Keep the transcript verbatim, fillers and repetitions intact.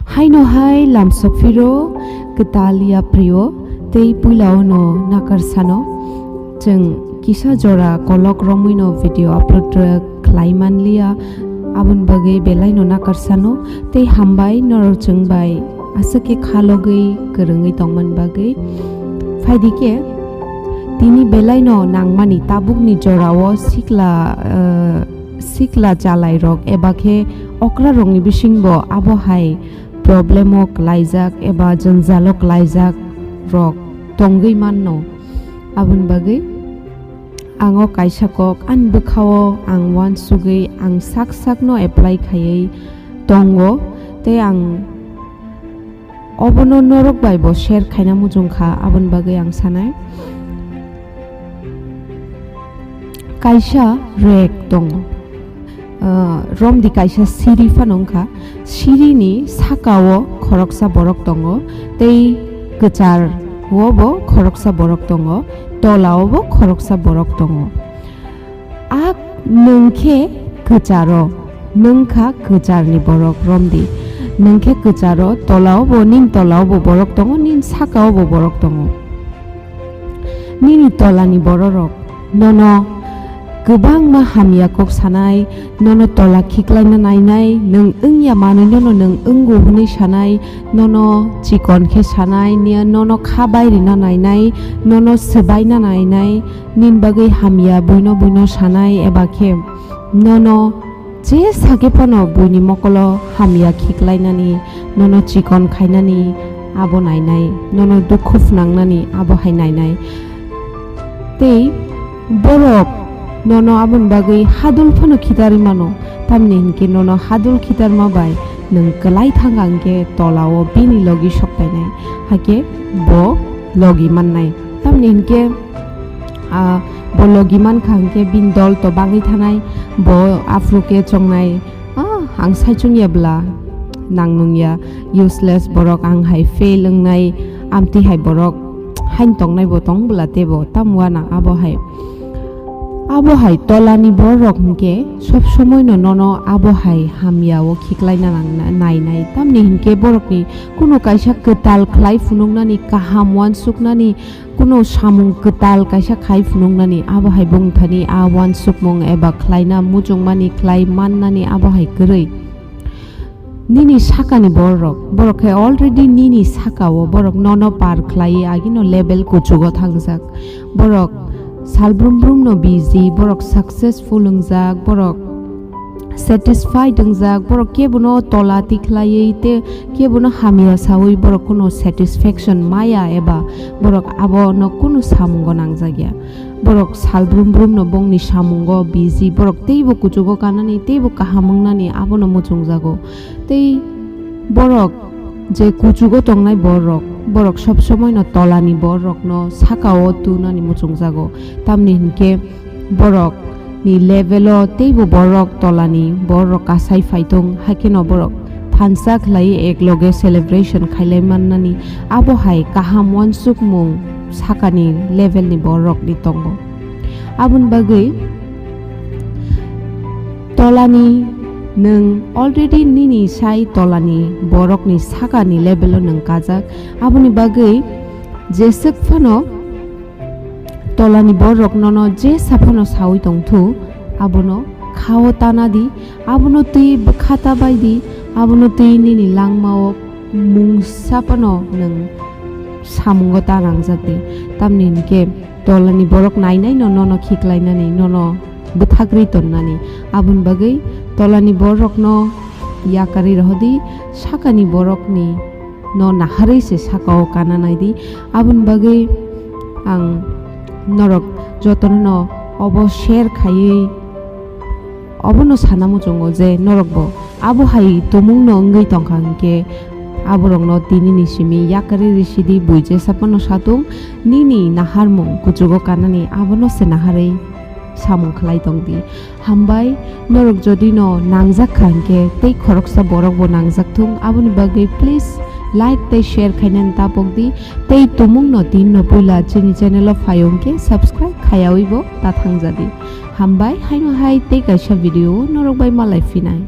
Haino hai lamsophiro kwtal yaprio tei puilao no nakar sano. Chwng kisa jora kolok romwi no video upload khlai manliya, aboni bagwi belai no nakar sano. Tei hambai norok chwng bai aswk khe khalogwi kwrwngwi tongmani bagwi. Phaidi khe tini belai no nangmani tabukni jorao sikla, eh, sikla chalairok eba khe okrarokni bisingbo abo hai problemo kwlaijak eba jwngjalo kwlaijak rok tongwi manno. Aboni bagwi ang o kaisa kok ani bwkhao ang uansugwi ang sak sakno apply khaiwi tongo, tei ang obono norok bai bo share khaina muchung kha, aboni bagwi ang sanai. Kaisa rek tongo. Ah, romdi kaisa siri phano wngkha. Sirini sakao khoroksa borok tongo, tei kwcharo bo khoroksa borok tongo, tolao bo khoroksa borok tongo. A nwng khe kwcharo, nwng kha kwcharni borok romdi. Nwng khe kwcharo, tolao bo, nini tolao bo borok tongo, nini sakao bo borok tongo. Nini tolani bororok nono kwbangma hamya kok sanai, nono tola khiklaina nainai, nwng wngya manwi nono nwng wngo hwnwi sanai, nono chikon khe sanai, niya nono kha bairina nainai, nono swbaina nainai, nini bagwi hamya buino buino sanai, eba khe nono je sakhe phano buini mokolo hamya khiklainani, nono chikon khainani abo nainai, nono dukhu phwnangnani abo hai nainai. Tei borok nono aboni bagwi hadul phano khitarwi mano, tamni hinkhe nono hadul khitarma bai nwng kwlai thangkha hinkhe tolao bini logi sok painai, hakhe bo logi mannai. Tamni hinkhe, ah, bo logi mankha hinkhe bini dol to bagwi thanai, bo aphuru khe chongnai, ah, ang saichung ya bwla, nang nung ya, useless borok, ang hai fail wngnai, amtwi hai borok hain tongnai bo tong bwla tebo, tamo uanang abo hai. Abo hai tolani borok hinkhe sob somoi no nono abo hai hamya o khiklaina nang-, nainai, tamni hinkhe borokni kunu kaisa kwtal khlai phunuknani, kaham uansuknani, kunu samung kwtal kaisa khai phunuknani, abo hai bwngthani a uansukmung eba khlaina muchungmani khlai mannani abo hai kwrwi. Nini sakani borok, borok khe already nini sakao borok nono par khlaiwi agino level kuchugo thangjak. Borok sal brum brum no busy, borok successful wngjak, borok satisfied wngjak, borok kebono tola tikhlaiwi tei kebono hamya sawi borok kunu satisfaction maya eba borok abono kunu samungo nangjakya. Borok sal brum brum no bongni samungo busy, borok teibo kuchugo kanani, teibo kaham wngnani abono muchungjago. Tei borok je kuchugo tongnai borok, borok sob somoi no tolani borok no sakao tunani muchungjago. Tamni hinkhe borok ni level o teibo borok tolani borok kasai phaitung, haikhe no borok thansa khlai ek loge celebration khailai mannani, abo hai kaham uansukmung sakani level ni borok ni tongo. Aboni bagwi tolani nwng already nini sai tolani borok ni sakani level o nwng kajak, aboni bagwi jeswk phano tolani borok nono jesa phano sawi tongthu, abono khao tana di, abono twi bwkha ta bai di, abono twi nini langmao mungsa phano nwng samungo ta nangjak di. Tamni hinkhe tolani borok nainai no nono khiklainani, nono bwthagri tonnani. Aboni bagwi tolani borokno yakarwi rohodi, sakani borokni no naharwi se sakao kana naidi. Aboni bagwi ang norok jotono no obo share khaiwi obono sana muchungo je norokbo abo hai tumungno wngwi tongkha hinkhe aborokno tinini simi yakarwi risidi, buijesa phano satung, nini naharmung kuchugo kanani abono se naharwi samung khlai tongdi. Hambai, norok jodi no nangjak kha hinkhe tei khoroksa borok bo nangjak thung, aboni bagwi please like tei share khainani tapok di, tei tumung no tin no puila chini channel o phai wngkhe subscribe khaiyawi bo ta thangjadi. Hambai, haino hai tei kaisa video o norok bai malai phinai.